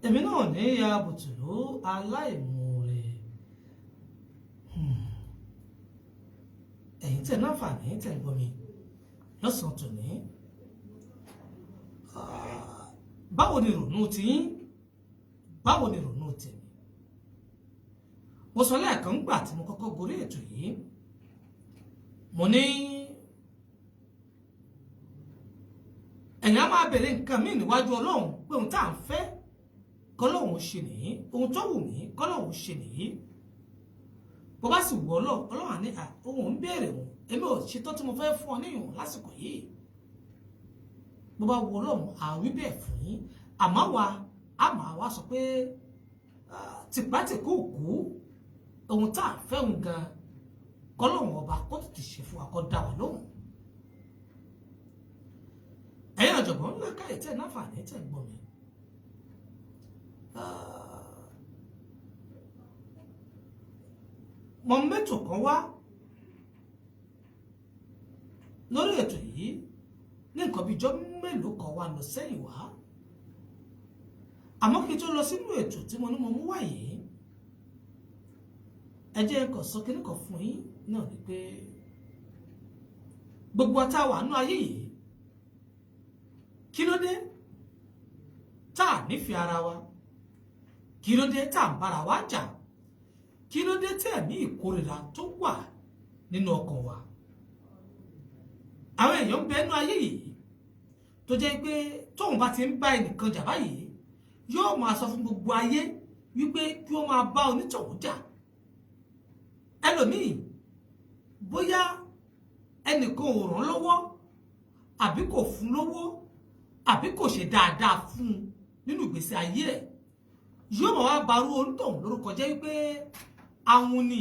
Èmi náà ní ya bùtùlù aláìmoore. Ẹ̀yin tẹ̀ láǹfààní tẹ̀ ń gbọ́ mi lọ́sàn-án tòní. Báwo ni ìrònú tiyín? Báwo ni ìrònú tèmi? Mo sọ lẹ́ẹ̀kan gbà tí mo kọ́kọ́ gorí ètò yìí, mo ní ẹ̀yin á máa bèrè nǹkan míì níwájú Ọlọ́run pé ohun tá à ń fẹ́ kọ́lọ́hún ṣe nìyí, ohun tó wù mí kọ́lọ́hún ṣe nìyí. Bó bá sì wù Ọlọ́run, Ọlọ́run á ní à òun ń béèrè òun, èmi ò ṣetán tí mo fẹ́ fún ọ níyùn lásìkò yìí. Bó bá wù Ọlọ́run, àwí bẹ́ẹ̀ fún yín. Àmọ́ wa á máa wá sọ pé tìpátìkúùkù ohun tá à ń fẹ́ òun gan kọ́lọ́hún ọba kó tètè ṣe fún wa, kó dá wa lóhùn. Ẹ̀yin ọ̀jọ̀gbọ́n ńlá káyọ̀ tẹ̀ náfààní tẹ̀ ń gbọ́ mi. Mo mẹ́tò kan wá lórí ètò yìí ní nǹkan bíi ijọ́ mélòó kan wá lọ sẹ́yìn wá, àmọ́ kí n tó lọ sínú ètò tí mo ní mo mú wá yìí, ẹ jẹ́ n kàn sọ kinní kan fún yín náà ni pé gbogbo ata wà nú ayé yìí, kí ló dé tá à nífẹ̀ẹ́ ara wa? Kí ló dé tá à ń bára wa jà? Kí ló dé tí ẹ̀mí ìkórìíra tó wà nínú ọkàn wa? Àwọn èèyàn ń bẹ nú ayé yìí tó jẹ́ pé tóun bá ti ń bá ẹnìkan jà báyìí, yóò máa sọ fún gbogbo ayé wípé kí wọ́n máa bá onítọ̀hún jà. Ẹlòmíì bóyá ẹnìkan ò ràn lọ́wọ́, àbí kò fún lówó, àbí kò ṣe dáadáa fún un nínú ìgbésí ayé ẹ̀, yóò máa wá barú onítọ̀hún lórúkọ jẹ́ wípé àwọn ni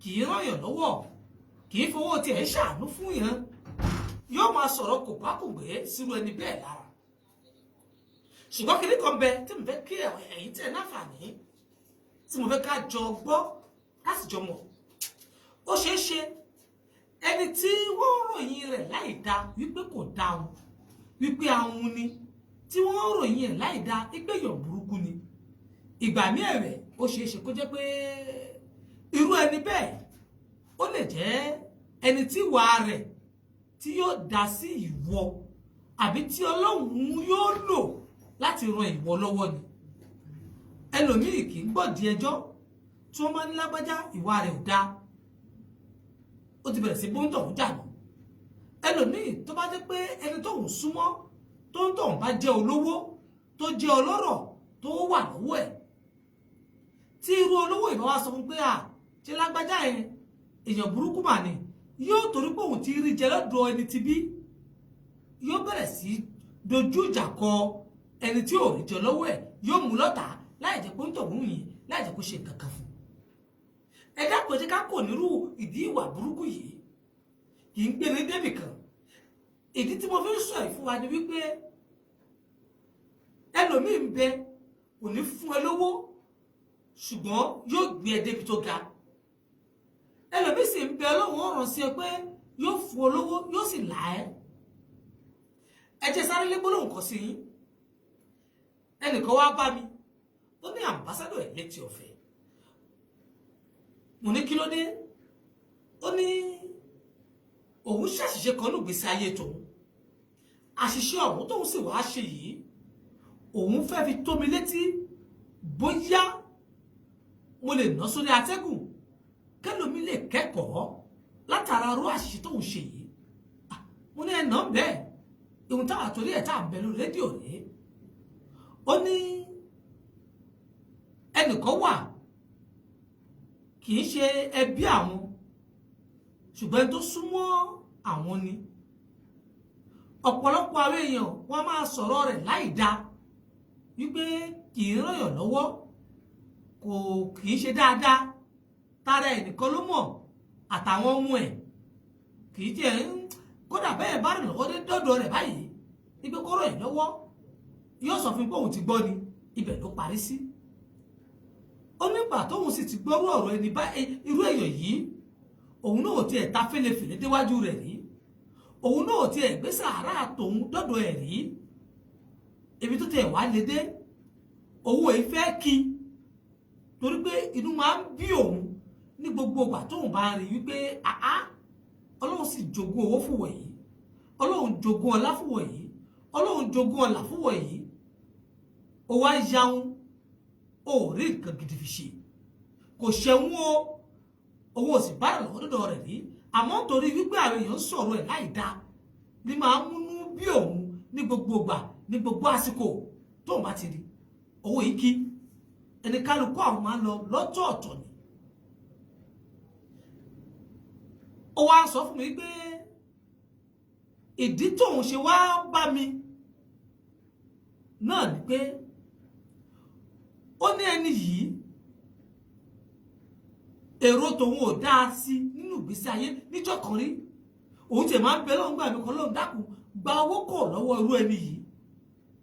kì í ràn yàn lọ́wọ́, kì í fowó tiẹ̀ ṣàánú fún yàn, yóò máa sọ̀rọ̀ kò bá kò gbé sírú ẹni bẹ́ẹ̀ lára. Ṣùgbọ́n kinní kan bẹ tí mo fẹ́ kí ẹ̀yin tẹ̀ láǹfààní, tí mo fẹ́ ká jọ gbọ́, ká sì jọ mọ̀. Ó ṣeé ṣe ẹni tí wọ́n ròyìn rẹ̀ láì dá wípé kò dá o, wípé ahun ni, tí wọ́n ròyìn rẹ̀ láì dá wípé èèyàn burúkú ni. Ìgbà míì ẹ̀wẹ̀ ó ṣeé ṣe kó jẹ́ pé irú ẹni bẹ́ẹ̀ ó lè jẹ́ ẹni tí ìwà rẹ̀ tí yóò dá sí ìwọ, àbí tí Ọlọ́run yóò lò láti ran ìwọ lọ́wọ́ ni. Ẹlòmíì kì í gbọ́dí ẹjọ́ tí wọ́n máa ń lágbájá ìwà rẹ̀ ò dáa, ó ti bẹ̀rẹ̀ sí bóńtọ̀ ń jà nù. Ẹlòmíì tó bá jẹ́ pé ẹni tó ń súnmọ́ tó ń tọ̀hún bá jẹ́ olówó tó jẹ́ ọlọ́rọ̀ tó wà lọ́wọ́ ẹ̀, tí irú olówó ìbá wa sọ fún pé à ṣe lágbájá yẹn èèyàn burúkú mà ni, yóò torí pé òun ti rí jẹ lọ́dọ̀ ẹni tí bí, yóò bẹ̀rẹ̀ sí dojú ìjà kọ ẹni tí ò rí jẹ lọ́wọ́ ẹ̀, yóò mú lọ́tà láì jẹ́ pé ń tọ̀hún yìí, láì jẹ́ kó ṣe nǹkan kan fún un. Ẹ dákun, ẹ jẹ́ ká kò nírú ìdí ìwà burúkú yìí, kì í gbé ní débì kan. Ìdí tí mo fi ń sọ yìí fún wa ni wípé ẹlòmíì ń bẹ kò ní fún ẹ lówó, ṣùgbọ́n yóò gbé ẹ débi tó ga. Ẹlòmíì sì ń bẹ Ọlọ́run ọ̀ràn sí ẹ pé yóò fún ọ lówó, yóò sì là ẹ́. Ẹ jẹ́ sáré lé gbólóhùn kan sí yín. Ẹnìkan wá bá mi, ó ní àmbásádọ̀ ẹ̀ létí ọ̀fẹ́. Mo ní kí ló dé? Ó ní òun ṣàṣìṣe kan nígbésí ayé tòun, àṣìṣe ọ̀hún tóun sì wá ṣe yìí, òun fẹ́ fi tó mi létí bóyá mo lè ná sórí atẹ́gùn kẹlòmí lè kẹ́kọ̀ọ́ látara arú àṣìṣe tóun ṣe yìí. Mo ní ẹ̀nà bẹ́ẹ̀, ìhun táwọn àtòrí ẹ̀ tá à ń bẹ lórí rédíò rèé. Ó ní ẹnìkan wà kì í ṣe ẹbí àwọn, ṣùgbọ́n tó súnmọ́ àwọn ni. Ọ̀pọ̀lọpọ̀ àwọn èèyàn wọ́n máa sọ̀rọ̀ rẹ̀ láì dáa wípé kì í ràn yàn lọ́wọ́, kò kì í ṣe dáadáa, tara ẹnìkan ló mọ̀ àtàwọn ọmọ ẹ̀, kì í tiẹ̀ ń kódà bẹ́ẹ̀ bá rìn lọ́wọ́ dọ́dọ̀ rẹ̀ báyìí wípé kó ràn yàn lọ́wọ́, yóò sọ fún pé òun ti gbọ́ ni, ibẹ̀ ló parí sí. Ó nígbà tóun sì ti gbọ́rú ọ̀rọ̀ ẹni bá irú èèyàn yìí, òun náà tiẹ̀ ta fẹ́lẹ́fẹ́lẹ́ déwájú rẹ̀ rí, òun náà tiẹ̀ gbé sàárà tòun dọ́dọ̀ ẹ̀ rí. Ibi tó tẹ̀ wá lé dé, owó yìí fẹ́ kí, torí pé inú máa ń bí òun ní gbogbo ìgbà tóun bá rí wípé àá, Ọlọ́run sì jogún owó fún wọ̀nyí, Ọlọ́run jogún ọlá fún wọ̀nyí, Ọlọ́run jogún ọlà fún wọ̀nyí, ó wá yaun, ó rí nǹkan gidi fi ṣe, kò ṣẹ̀wọ̀n o, owó sì bá ìrànlọ́wọ́ dọ́dọ̀ rẹ̀ rí. Àmọ́ nítorí wípé àwọn èèyàn ń sọ̀rọ̀ ẹ̀ láì dáa ní máa ń múnú bí òun ní gbogbo ìgbà, ní gbogbo àsìkò tóun bá ti rí owó yìí, kí ẹni kálukú àwọn máa ń lọ lọ́tọ̀ọ̀tọ̀ ni. Ó wá sọ fún mi pé ìdí tóun ṣe wá bá mi náà ni pé ó ní ẹni yìí èrò tòun ò dáa sí nínú ìgbésí ayé níjọ́ kan rí. Òun tiẹ̀ máa ń bẹ lọ́hùn gbà mí kan lọ́hùn, dákun gba owó kọ̀ lọ́wọ́ irú ẹni yìí,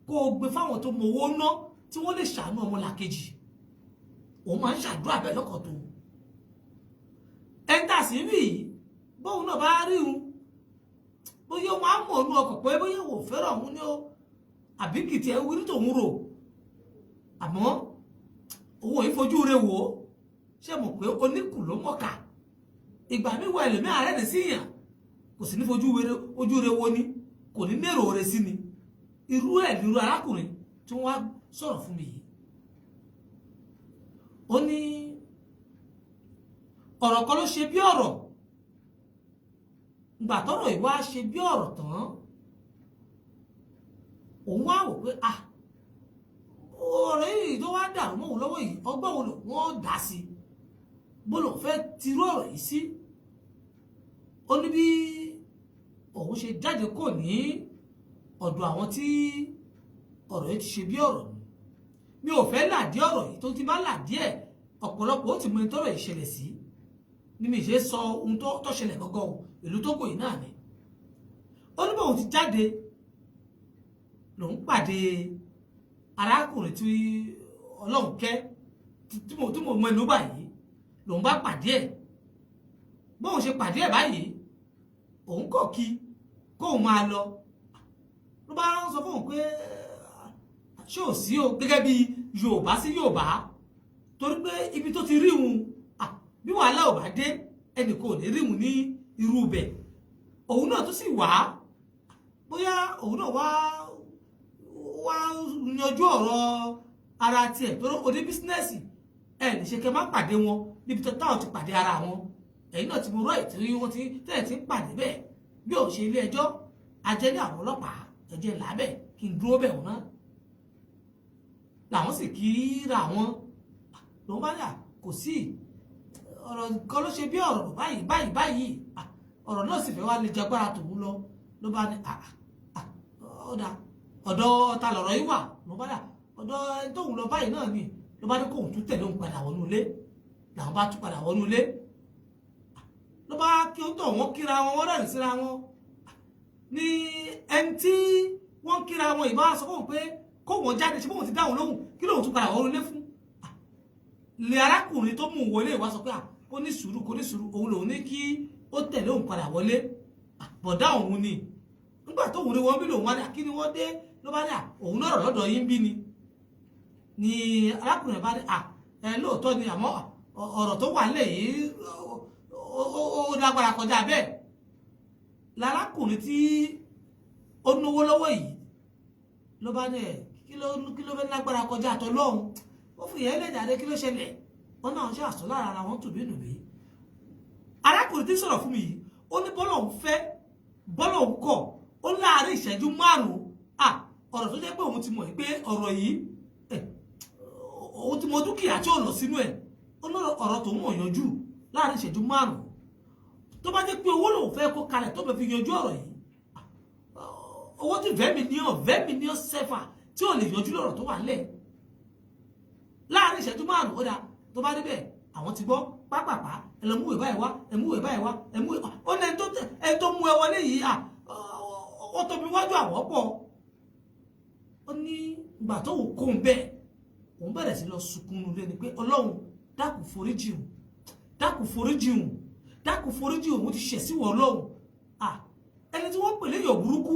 kó o gbé fáwọn tó mọ owó ná tí wọ́n lè ṣàánú ọmọlàkejì. Òun máa ń ṣàdúrà bẹ́ẹ̀ lọ́kàn tó ẹni tá a sì ń rí yìí, bóun náà bá rí un, bóyá ó máa ń mọ̀ ọ́nú ọkọ̀ pé bóyá wò fẹ́ràn òun ni ó àbí kìtì ẹ̀ wírí tòun rò, àmọ́ owó yìí fojú rẹ̀ wò ó. Ṣé mọ̀ pé oníkù ló mọ̀ọ́kà? Ìgbà mi wọ ẹlòmíì ààrẹ rẹ̀ sí yàn, kò sì ní fojú ojú rẹ̀ wo ni, kò ní nérò rẹ̀ sí ni. Irú ẹ̀ lirú arákùnrin tí wọ́n wá sọ̀rọ̀ fún mi yìí. Ó ní ọ̀rọ̀ kan ló ṣe bí ọ̀rọ̀. Ìgbà tọ́rọ̀ yìí wá ṣe bí ọ̀rọ̀ tán, òun wá wò pé ah, ọ̀rọ̀ yìí tó wá dàrú mọ́ òun lọ́wọ́ yìí, ọgbọ́n wo wọ́n dá sí, bó lòun fẹ́ tirú ọ̀rọ̀ yìí sí. Ó ní bí òun ṣe jáde kò ní ọ̀dọ̀ àwọn tí ọ̀rọ̀ yìí ti ṣe bí ọ̀rọ̀ ni. Mi ò fẹ́ làdí ọ̀rọ̀ yìí, tó ti bá làdí ẹ̀ ọ̀pọ̀lọpọ̀ ó ti mọ ẹni tọ́rọ̀ yìí ṣẹlẹ̀ sí ni mi ṣe sọ ohun tó ṣẹlẹ̀ gọ́gọ́ o, ìlú Tógò yìí náà ni. Ó ní bóun ti jáde lòun pàdé arákùnrin tí Ọlọ́run kẹ́ tí mo mọ ẹnu báyìí, lòun bá pàdé ẹ̀. Bóun ṣe pàdé ẹ̀ báyìí, òun kọ̀ kí kóun máa lọ. Ló bá ń sọ fóun pé ṣé ò sí o, gẹ́gẹ́ bí Yorùbá sí Yorùbá, torí pé ibi tó ti rí òun, bí wàhálà ò bá dé ẹnì kò ní rí òun ní irú ibẹ̀. Òun náà tó sì wá, bóyá òun náà wá yanjú ọ̀rọ̀ ara tiẹ̀, torí oní bísínẹ́sì ẹ̀ lè ṣe kẹ́ má pàdé wọn níbi tó táwọn ti pàdé ara wọn. Ẹ̀yin náà ti mú rọ́ọ̀ tí wọ́n ti tẹ́lẹ̀ ti ń pàdé bẹ́ẹ̀, bí òun ṣe ilé ẹjọ́ ajẹ́lé àwọn ọlọ́pàá ẹ̀jẹ̀ làbẹ̀ kí n dúró bẹ̀ wọ́n náà làwọn sì kí ra wọn. Lòun bá dà kò sí ọ̀rọ̀ kan ló ṣe bí ọ̀rọ̀ báyìí báyìí báyìí, ọ̀rọ̀ náà sì fẹ́ wá lè jagbára tòun lọ. Ló bá ní ọ̀dà ọ̀dọ̀ ta lọ̀rọ̀ yìí wà. Ló bá dà ọ̀dọ̀ ẹni tóun lọ báyìí náà ni. Ló bá ní kóun tún tẹ̀lé òun padà wọnú ilé. Làwọn bá tún padà wọnú ilé, ló bá kí ó tọ̀ wọ́n kíra wọn, wọ́n rẹ̀ síra wọn. Ní ẹni tí wọ́n kíra wọn ìbá sọ fóun pé kóun jáde, ṣe bóun ti dáhùn lóhùn, kí lóun tún padà wọnú ilé fún. Lè arákùnrin tó mú un wọlé wá sọ pé kó ní sùúrù, kó ní sùúrù, òun lòun ní kí ó tẹ̀lé òun padà wọlé, bọ̀dá òun ni. Nígbà tóun rí wọn bí lòun wá ní kí ni wọ́n dé, ló bá ní òun náà rọ̀ lọ́dọ̀ yín bí ni. Ni arákùnrin bá ní ẹ lóòótọ́ ni, àmọ́ ọ̀rọ̀ tó wà nílẹ̀ yìí ó lágbára kọjá bẹ́ẹ̀. Lárákùnrin tí ó náwó lọ́wọ́ yìí ló bá ní kí ló fẹ́ lágbára kọjá àtọ́ lọ́hùn, ó fi ìyẹn lẹ́jà dé, kí ló ṣẹlẹ̀? Wọn náà ṣe àṣọ lára ara wọn tùbí nùbí. Arákùnrin tí ń sọ̀rọ̀ fún mi yìí, ó ní bọ́lọ̀ ń fẹ́ bọ́lọ̀ ń kọ̀, ó láàárín ìṣẹ́jú márùn-ún ọ̀rọ̀ tó jẹ́ pé òun ti mọ̀ pé ọ̀rọ̀ yìí òun ti mọ dúkìá tí ò lọ sínú ẹ̀, ó lọ́rọ̀ ọ̀rọ̀ tòun ò yanjú láàárín ìṣẹ́jú márùn-ún. Tó bá jẹ́ pé owó lòun fẹ́ kó kalẹ̀ tó bẹ̀ fi yanjú ọ̀rọ̀ yìí, owó tí vẹ́míníọ̀n sẹ́fà tí ò lè yanjú lọ́rọ̀ tó wà nílẹ̀ láàárín ìṣẹ́jú márùn-ún. Ó dáa, tó bá débẹ̀ àwọn ti gbọ́ pápápá, ẹ lọ múwèé báyìí wá, ẹ múwèé báyìí wá, ẹ múwèé. Ó ní ẹni tó mú ẹ wọlé yìí, ó tóbi wájú àwọn pọ̀. Ó ní ìgbà tó wù kó ń bẹ́ẹ̀, òun bẹ̀rẹ̀ sí lọ sunkún nulẹ̀ ni pé Ọlọ́run dákun foríjì òun, dákun foríjì òun, dákun foríjì òun, ti ṣẹ̀ sí wọ Ọlọ́run. Ẹni tí wọ́n pè léyọ̀ burúkú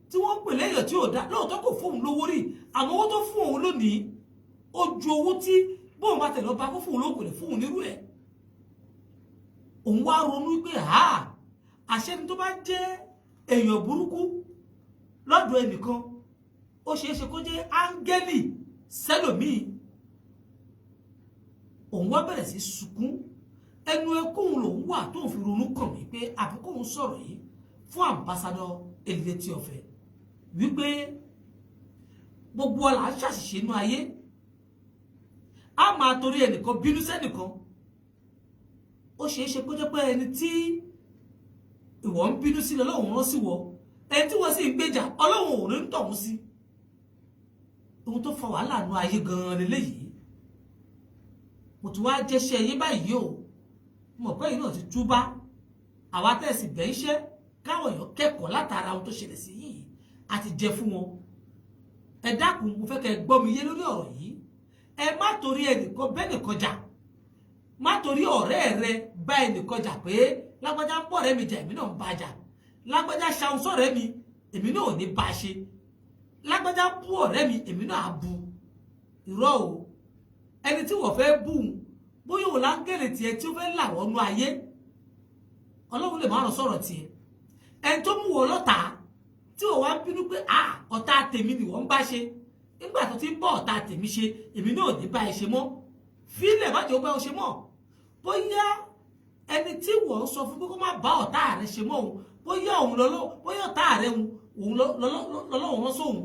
tí wọ́n ń pè lẹ́yìn tí ò dá lóòótọ́ kò fóun lówó rí, àmọ́ owó tó fún òun lónìí ó ju owó tí bóun bá tẹ̀lé ọba kó fóun lówó kò lè fóun nírú ẹ̀. Òun wá ronú pé ha, àṣẹ ni tó bá jẹ́ èèyàn burúkú lọ́dọ̀ ẹnìkan, ó ṣeé ṣe kó jẹ́ áńgẹ́lì sẹ́lòmíì. Òun wá bẹ̀rẹ̀ sí sunkún, ẹnu ẹkún lòun wà tóun fi ronú kàn mí pé àfi kóun sọ̀rọ̀ yìí fún ambassador Elétíọ̀fẹ́ wípé gbogbo ọ̀la ń ṣàṣìṣe inú ayé, a máa torí ẹnìkan bínú sẹ́nìkan. Ó ṣeé ṣe kó jẹ́ pé ẹni tí ìwọ ń bínú sí lọ́lọ́run rán sí wọ, ẹni tí wọ́n sì ń gbèjà Ọlọ́run ò ní ń tọ̀hún sí. Ohun tó fa wàhálà nú ayé gan-an leléyìí. Mo ti wá jẹ́ṣẹ́ yín báyìí o, mo pé yìí náà ti túbá, àwa tẹ̀sí bẹ̀ ń ṣẹ́ káwọn èèyàn kẹ́kọ̀ọ́ látara ohun tó ṣẹlẹ̀ sí yìí àti jẹ fún wọn. Ẹ dákun, mo fẹ́ kẹ́ gbọ́ mi yé lórí ọ̀rọ̀ yìí. Ẹ má torí ẹnìkan bẹ́ẹ̀ nìkan jà, má torí ọ̀rẹ́ rẹ bá ẹnìkan jà pé lágbájá ń bọ̀ rẹ́ mi jà, èmi náà ń bá jà, lágbájá ṣàwọn sọ̀rẹ́ mi, èmi náà ò ní bá ṣe, lágbájá bú ọ̀rẹ́ mi, èmi náà á bu. Irọ́ o, ẹni tí wọ́n fẹ́ bú un bóyá òun láńgẹ̀lì tiẹ̀ tí ó fẹ́ là wọ́nú ayé, Ọlọ́run lè má ràn sọ̀rọ̀ tiẹ̀. Ẹni tó mú wọ lọ́tà tí wọ́n wá ń bínú pé à ọ̀tá tèmi ni wọ́n ń bá ṣe, nígbà tó ti ń bọ́ ọ̀tá tèmi ṣe, èmi náà ò ní bá ẹ ṣe mọ́, fílẹ̀ má jẹ́ ó bá ọ ṣe mọ́. Bóyá ẹni tí wọ́n sọ fún pé kó má bá ọ̀tá rẹ ṣe mọ́ òun, bóyá òun lọ́lọ́, bóyá ọ̀tá rẹ òun lọ́lọ́run rán sóun,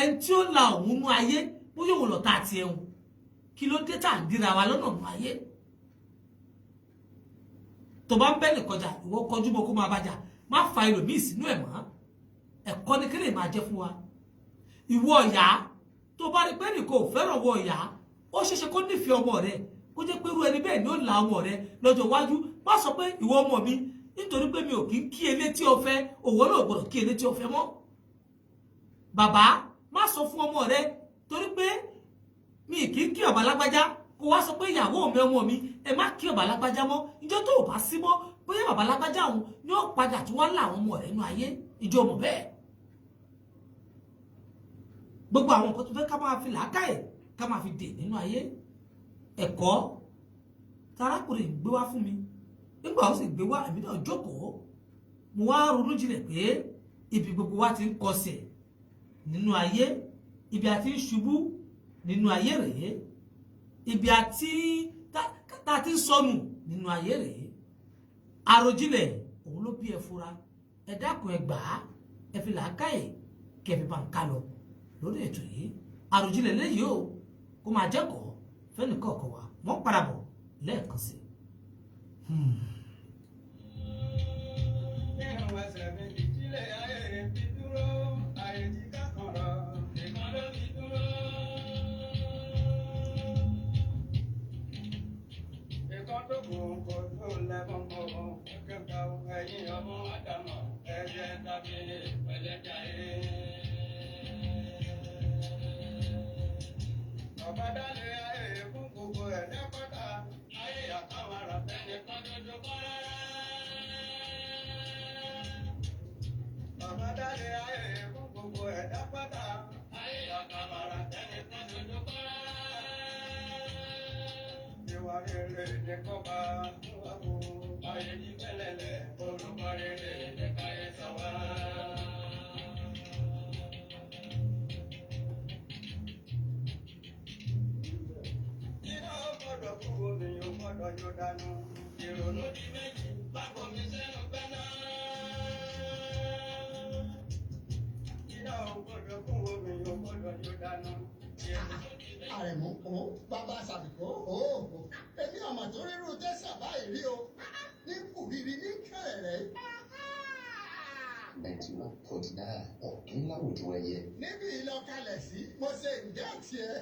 ẹni tí ó la òun nú ayé, bóyá òun lọ́tà tiẹ̀ òun. Kí ló dé tá à ń dira wa lọ́nà nú ayé? Tó bá ń bẹ́ nìkọjà, ìwọ kọjú mọ́ kó máa bàjá, má fa ẹlòmíì sínú ẹ̀ mọ́. Ẹ̀kọ́ ni kí lè máa jẹ́ fún wa. Ìwọ ọ̀yá tó bá rí pé nìkan ò fẹ́ràn wọ ọ̀yá, ó ṣeéṣe kó nífẹ̀ẹ́ ọmọ rẹ, kó jẹ́ pé irú ẹni bẹ́ẹ̀ ni ó la ọmọ rẹ lọ́jọ́ iwájú. Má sọ pé ìwọ ọmọ mi, nítorí pé mi ò kí ń kí elétí ọ̀fẹ́, òwò náà gbọ́dọ̀ kí elétí ọ̀fẹ́ mọ́. Bàbá, má sọ fún ọmọ rẹ torí pé mi kì í kí ọ̀bà lágbájá, kó wá sọ pé ìyàwó mi, ọmọ mi, ẹ má kí ọ̀bà lágbájá mọ́. Ìjọ tó o bá sí mọ́, bóyá bàbá lágbájá òun ni ó padà tí wọ́n lá àwọn ọmọ rẹ nú ayé, ìjọ mọ̀ bẹ́ẹ̀. Gbogbo àwọn nǹkan tó fẹ́ ká máa fi làákàyè ká máa fi dè nínú ayé. Ẹ̀kọ́ tarákùnrin gbé wá fún mi nígbà ó sì gbé wá, èmi náà jókòó, mo wá ronú jinlẹ̀ pé ibi gbogbo wa ti ń kọsẹ̀ nínú ayé, ibi àti ń ṣubú nínú ayé rèé, ibi àti tá a ti ń sọnù nínú ayé rèé. Àròjinlẹ̀ òun ló bí ẹ fura. Ẹ dákun, ẹ gbà á, ẹ fi làákàyè kẹfì bá ń ká lọ lórí ètò yìí. Àròjinlẹ̀ léyìí o, kó máa jẹ́kọ̀ọ́ fẹ́nìkọ̀ọ̀kan wa. Wọ́n padà bọ̀ lẹ́ẹ̀kan sí i. Àrẹ̀mú o, bàbá sàbìkó o, èmi ọmọ tó rírú tẹ́sán báyìí rí o, ní kùrìrì ní kẹrẹ̀rẹ̀. 91.9 ọ̀kín láwùjọ ẹyẹ. Níbi ìlọkalẹ̀ sí, mo ṣe ǹjẹ́ tiẹ̀.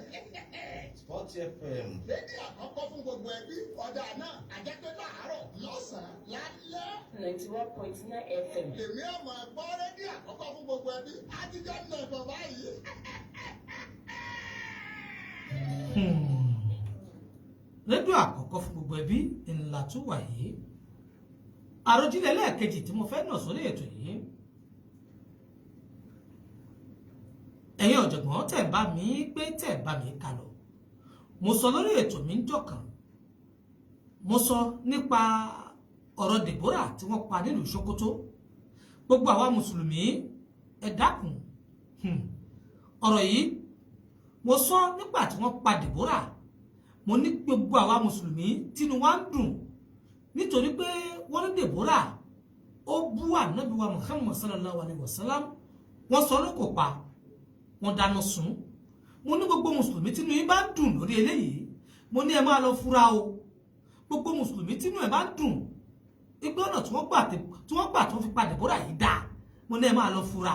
Sport FM. Rédíò àkọ́kọ́ fún gbogbo ẹbí, ọ̀dà náà àjẹpẹ́ láàárọ̀ lọ́sàn-án lálẹ́. 91.9 FM. Lèmi ọmọ ẹ̀gbọ́n rédíò àkọ́kọ́ fún gbogbo ẹbí, àtijọ́ ń lọ báyìí. Rédíò àkọ́kọ́ fún gbogbo ẹbí ńlá tún wà yìí. Àròjinlẹ̀ lẹ́ẹ̀kejì tí mo fẹ́ nà sórí ètò yìí, mọ́, tẹ̀ ń bá mi gbé, tẹ̀ ń bá mi kà lọ. Mo sọ lórí ètò mi ń jọ̀kan, mo sọ nípa ọ̀rọ̀ Deborah tí wọ́n pa nílùú Sokoto. Gbogbo àwa mùsùlùmí, ẹ dákun, ọ̀rọ̀ yìí mo sọ nígbà tí wọ́n pa Deborah. Mo ní gbogbo àwa mùsùlùmí tínú wa ń dùn nítorí pé wọ́n ní Deborah ó bú ànábì wa Muhammad sallallahu alayhi wa sallam, wọ́n sọ ló kò pa, wọ́n dáná sun. Mo ní gbogbo mùsùlùmí tínú yín bá ń dùn lórí eléyìí, mo ní ẹ máa lọ fura o. Gbogbo mùsùlùmí tínú ẹ bá ń dùn ipe ọ̀nà tí wọ́n gbà tó fi pa Deborah yìí dáa, mo ní ẹ máa lọ fura.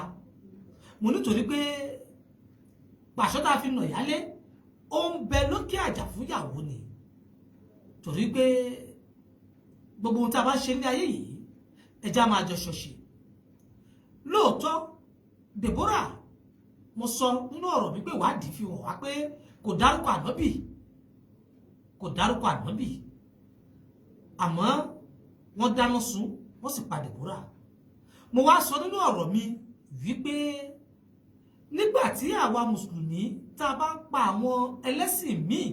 Mo nítorí pé pàṣọ tá a fi nà yálé ó ń bẹ lókè àjà fúnyàwó ni, torí pé gbogbo ohun tá a bá ṣe ní ayé yìí, ẹja máa jọ ṣọṣì. Lóòótọ́ Deborah, mo sọ nínú ọ̀rọ̀ mi pé ìwádìí fi hàn wá pé kò dárúkọ ànábì, kò dárúkọ ànábì, àmọ́ wọ́n dáná sun, wọ́n sì pa Deborah. Mo wá sọ nínú ọ̀rọ̀ mi wípé nígbà tí àwa mùsùlùmí tá a bá ń pa àwọn ẹlẹ́sìn míì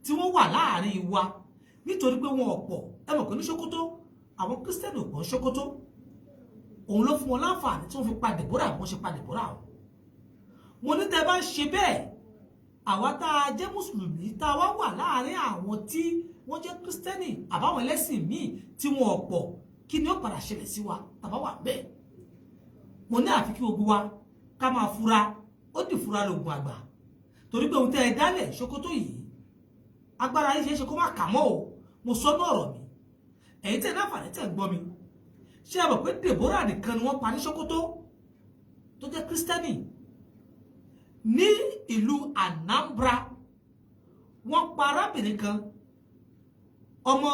tí wọ́n wà láàrin wa nítorí pé wọn ọ̀pọ̀, ẹ mọ̀ pé ní Sokoto àwọn kírísítẹ́nì ò pọ̀ ní Sokoto, òun ló fún wọn láǹfààní tí wọ́n fi pa Deborah bí wọ́n ṣe pa Deborah o. Mo ní tẹ́ bá ń ṣe bẹ́ẹ̀, àwa tá a jẹ́ mùsùlùmí tá a wá wà láàrin àwọn tí wọ́n jẹ́ kírísítẹ́nì àbáwọn ẹlẹ́sìn míì tí wọn ọ̀pọ̀, kí ni ó padà ṣẹlẹ̀ sí wa tàbá wà bẹ́ẹ̀? Mo ní àfi kí gbogbo wa ká máa fura, ó dì fura lóògùn àgbà, torí pé ohun tẹ́ ẹ dálẹ̀ Sokoto yìí, agbára yìí ṣeé ṣe kó má kà mọ́ o. Mo sọ ní ọ̀rọ̀ mi, ẹ̀yin tẹ́ láǹfààní tẹ́ ń gbọ́ mi, ṣé ẹ mọ̀ pé Deborah nìkan ni wọ́n pa ní Sokoto tó jẹ́ kírísítẹ́nì? Ní ìlú Anambra wọ́n pa arábìnrin kan, ọmọ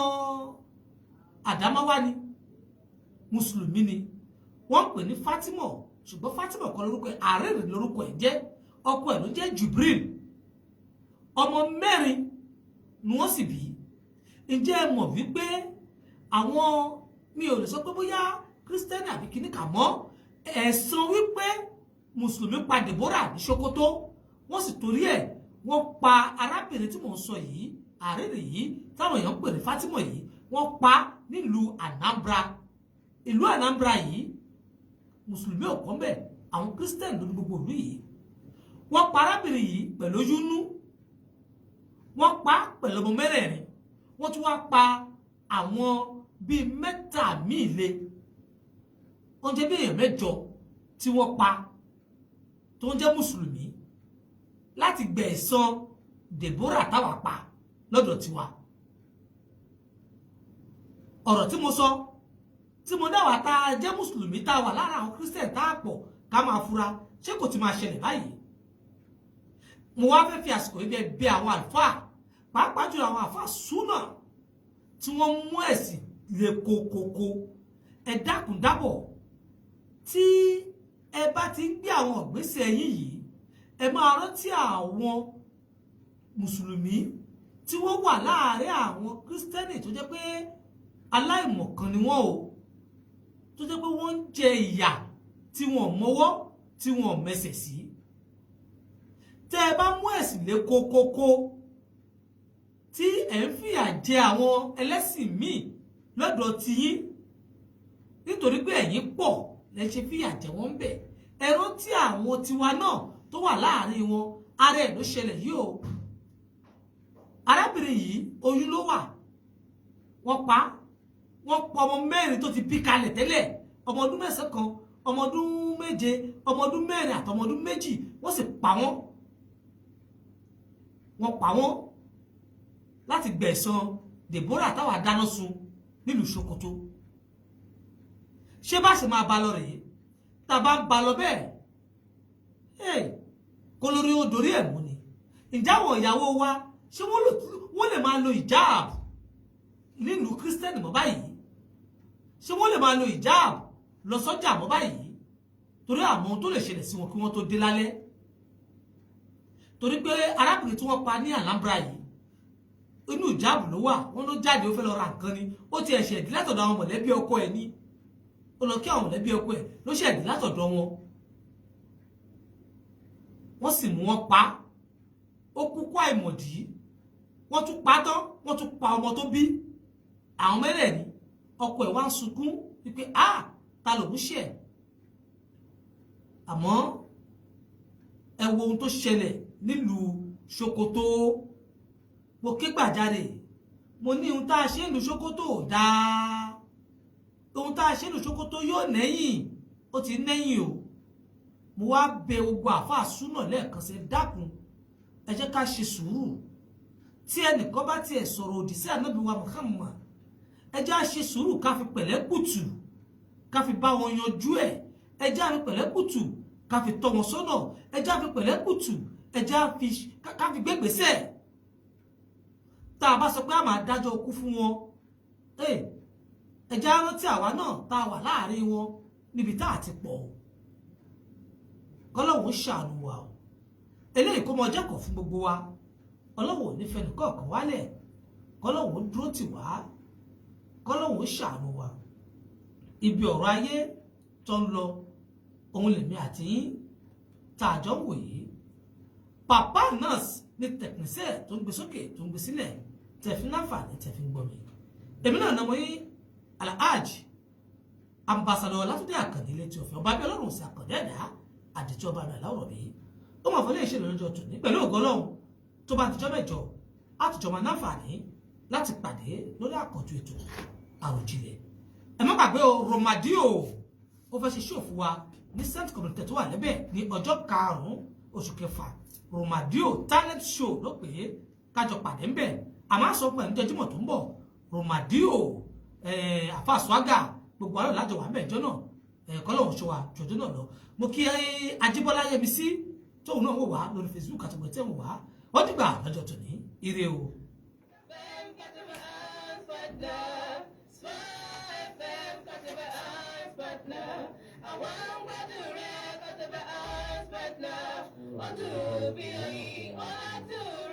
Àdámáwá ni, mùsùlùmí ni, wọ́n pè ní Fatima, ṣùgbọ́n Fatima kọ́ lórúkọ ẹ̀, Àrèrè lórúkọ ẹ̀ jẹ́, ọkọ ẹ̀ ló jẹ́ Jubril. Ọmọ mẹ́rin ni wọ́n sì bí. Ǹjẹ́ ẹ mọ̀ wípé àwọn, mi ò lè sọ pé bóyá kírísítẹ́nì àbí kíní kà mọ́, ẹ̀sán wípé mùsùlùmí pa Deborah ní Sokoto, wọ́n sì torí ẹ̀ wọ́n pa arábìnrin tí mò ń sọ yìí, Àrèrè yìí táwọn èèyàn ń pè ní Fatima yìí, wọ́n pa nílùú Anambra. Ìlú Anambra yìí mùsùlùmí ò kọ́ mbẹ̀, àwọn kírísítẹ́nì ló ní gbogbo ìlú yìí. Wọ́n pa arábìnrin yìí pẹ̀lú oyún nú, wọ́n pa pẹ̀lú ọmọ mẹ́rẹ̀ẹ̀rin, wọ́n tún wá pa àwọn bíi mẹ́ta míì lé, wọ́n jẹ́ bí èèyàn mẹ́jọ tí wọ́n pa tó ń jẹ́ mùsùlùmí láti gbẹ̀san Deborah táwa pa lọ́dọ̀ tiwa. Ọ̀rọ̀ tí mo sọ tí mo dáwà tá a jẹ́ mùsùlùmí tá a wà lára àwọn kírísítẹ̀n tá a pọ̀ ká máa fura, ṣé kò ti máa ṣẹlẹ̀ báyìí? Mo wá fẹ́ fi àsìkò yìí bẹ̀ àwọn àlùfáà, pàápàá jùlọ àwọn àlùfáà súnà tí wọ́n mú ẹ̀sìn le kokoko, ẹ dákun dábọ̀, tí ẹ bá ti ń gbé àwọn ìgbésẹ̀ yín yìí, ẹ máa rántí àwọn mùsùlùmí tí wọ́n wà láàárín àwọn kírísítẹ́nì tó jẹ́ pé aláìmọ̀kan ni wọ́n o, tó jẹ́ pé wọ́n ń jẹ ìyà tí wọ́n mọwọ́ tí wọ́n mẹsẹ̀ sí. Tẹ́ ẹ bá mú ẹ̀sìn lé kókókó tí ẹ̀ ń fìyà jẹ àwọn ẹlẹ́sìn míì lọ́dọ̀ tiyín nítorí pé ẹ̀yin pọ̀ lẹ́ ṣe fìyà jẹ wọ́n ń bẹ̀, ẹ rántí àwọn tiwa náà tó wà láàrin wọn. Ara ẹ̀ ló ṣẹlẹ̀ yìí o. Arábìnrin yìí oyún ló wà, wọ́n pa wọ́n pa ọmọ mẹ́rin tó ti bí kalẹ̀ tẹ́lẹ̀, ọmọ ọdún 9 kan, ọmọ ọdún 7, ọmọ ọdún 4 àtọmọ ọdún 2, wọ́n sì pa wọ́n. Wọ́n pa wọ́n láti gbẹ̀san Deborah táwa dáná sun nílùú Sokoto. Ṣé bá ṣe máa ba lọ rèé? Tá a bá ń ba lọ bẹ́ẹ̀, kó lórí ó dorí ẹ̀ mú ni. Ǹjẹ́ àwọn ìyàwó wa ṣé wọ́n lè máa lo ìjáàbù nílùú kírísítẹ́nì mọ́ báyìí? Ṣé wọ́n lè máa lo ìjáàbù lọ sọ́jà mọ́ báyìí? Torí àwọn ohun tó lè ṣẹlẹ̀ sí wọn kí wọ́n tó dé lálẹ́. Torí pé arábìnrin tí wọ́n pa ní Anambra yìí, inú ìjáàbù ló wà, wọ́n ló jáde ó fẹ́ lọ ra nǹkan ni, ó ti ẹ̀ṣẹ̀ dí látọ̀dọ̀ àwọn mọ̀lẹ́bí ọkọ ẹ̀ ní, ó lọ kí àwọn mọ̀lẹ́bí ọkọ ẹ̀ ló ṣẹ̀ dí látọ̀dọ̀ wọn. Wọ́n sì mú wọn pa. Ó kúkú àìmọ̀dí. Wọ́n tún pa tán, wọ́n tún pa ọmọ tó bí. Àwọn mẹ́rẹ̀ẹ̀rin, ọkọ ẹ̀ wá ń sunkún wípé a ta lòún ṣẹ̀. Àmọ́ ẹ wo ohun tó ṣẹlẹ̀ nílùú Sokoto. Mo ké gbàjarè, mo ní ohun tá a ṣe nílùú Sokoto ò dáa. Ohun tá a ṣe nílùú Sokoto yóò nẹ́yìn, ó ti nẹ́yìn o. Mo wá bẹ̀ gbogbo àáfàá súnà lẹ́ẹ̀kan sí, dákun, ẹ jẹ́ ká ṣe sùúrù. Tí ẹnìkan bá tiẹ̀ sọ̀rọ̀ òdì sí Ànábì wa Muhammad, ẹ jẹ́ á ṣe sùúrù, ká fi pẹ̀lẹ́ kùtù ká fi bá wọn yanjú ẹ̀. Ẹ jẹ́ á fi pẹ̀lẹ́ kùtù ká fi tọ́ wọn sọ́nà. Ẹ jẹ́ á fi pẹ̀lẹ́ kùtù, ẹ jẹ́ á fi ká fi gbégbèsè. Tá a bá sọ pé a máa dájọ́ ikú fún wọn, ẹ jẹ́ á rántí àwa náà tá a wà láàrin wọn níbi tá a ti pọ̀ o. Kọ́lọ́hun ṣàánú wa o. Eléyìí kó mọ jẹ́kọ̀ọ́ fún gbogbo wa. Ọlọ́hun ò ní fẹ́ nìkọ̀ọ̀kan wálẹ̀. Kọ́lọ́hun dúró tì wá, kọ́lọ́hun ṣàánú wa. Ibi ọ̀rọ̀ ayé tó ń lọ òun lèmi àti yín tá a jọ ń wò yìí. Papa Nurse ní tẹkinísẹ̀ tó ń gbé sókè, tó ń gbé sílẹ̀, tẹ̀fín láǹfààní, tẹ̀fín gbọ́ mi. Èmi náà nàmọ́ yín, Alhaji Ambassador Ọlátúndé Àkàndé létí ọ̀fẹ́ ọba bí Ọlọ́run sí àkàndé ẹ̀dá àdìtú ọba mi àláwọ̀ bí ó mọ̀ fọlẹ́ ìṣẹ̀lẹ̀ lọ́jọ́ tòní. Pẹ̀lú ògo Ọlọ́run, tó bá tijọ́ mẹ́jọ, á tìjọ́ máa náǹfààní láti pàdé lórí àkọ́tún ètò Àròjinlẹ̀. Ẹ má gbàgbé o, Romadio ó fẹ́ ṣe show fún wa ní Saint Community tó wà lẹ́bẹ̀ ní ọjọ́ 5 oṣù kẹfà. Romadio talent show ló pè é. Kájọ pàdé ńbẹ̀. Àmọ́ àsọ pẹ̀lú jọjúmọ̀ tó ń bọ̀, Romadio, àfa swaga, gbogbo àlọ́ lájọ wà ńbẹ̀ ìjọ náà. Kọ́lọ́hún ṣọ wa jọjọ́ náà lọ. Mo kí Ajíbọ́lá Yẹmisí tóun náà wò wá lórí Facebook àtọ̀gbẹ̀ tẹ̀ wò wá. Wọ́n dìgbà lọ́jọ́ tòní. Ire o. FM 91.9, FM 91.9. Àwọn ń gbádùn rẹ̀ 91.9. Ó dùn bí oyin, ó dùn.